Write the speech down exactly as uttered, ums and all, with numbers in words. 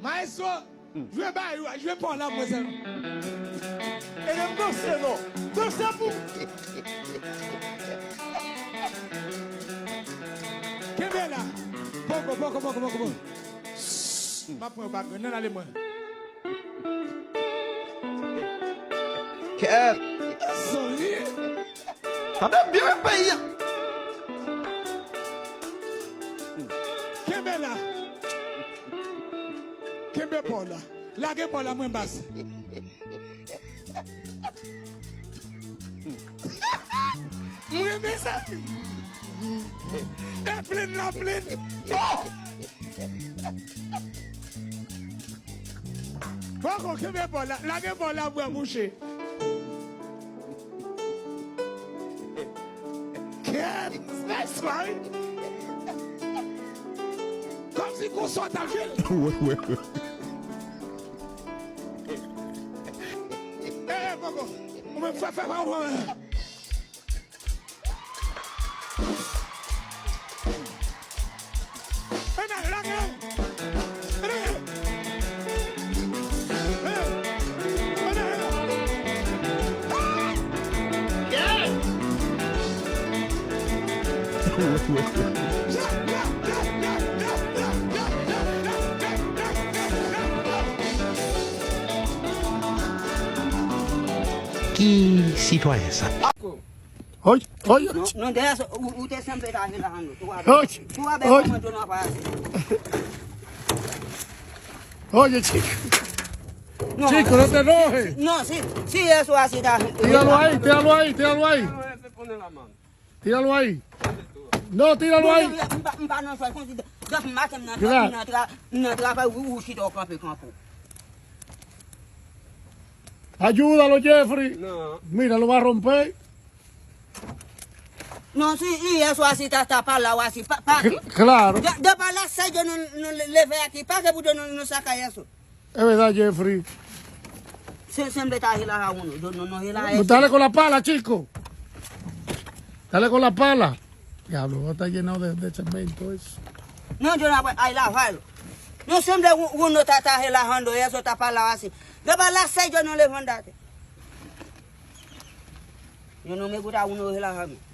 Maestro, jwe bay, jwe pa w la, mwen sèlman. E lè m danse non. Danse pou. Kenbe la. Poko, poko, poko, poko, poko. M ap pran yon bag, nan ale mwen. Kèt. Sorry. Tande byen peyi a. Kenbe la. Kenbe pa w la. Lage pa w la, mwen bas. M renmen sa. E plen la, plen. Oh! Poko, kenbe pa w la. Lage pa w la, bwè mouche. Kèt, nèg swa, wi. Kòmsi konsa w t ap jwe l. Wi, wi, wi. E, e, poko. Ou menm fè, fè, fè, fè. Ki sitwayen sa? Oy, oy. Non, non, dèyè sa, ou, ou te sanble ta vin la, non. Oy, oy. Oy, Chico. Non, Chico, no te enojes. Non, si, si yè swa se ta. Tíralo ahí, tíralo ahí, tíralo ahí. Tíralo ahí. No, tíralo ahí. Non, non, m pa, m pa nan chwa, konsi, depi maten m nan tra-, m nan tra-, m nan travay, ou, ou chita w kanpe kanpe w. Ayúdalo, Jeffrey. No. Mira, lo va a romper. Non, si yè swa si ta, ta pa la, wa si pa, pa. Cl-, claro. De, de pa la, se yo nou, nou leve aki, pa ke pou de nou, nou sakay yè swa. E verdad, Jeffrey. Se, semble ta hila ha uno, yo nou, nou hila. Dale con la pala, chico. Dale con la pala. Diablo, vos está lleno de, de cemento eso. Non, yo no, ay la valo. Non, semble u-, uno ta, ta hila hando, eso ta pa la así. De pa la, se yo nou levandate. Yo no me gusta uno de la jamás.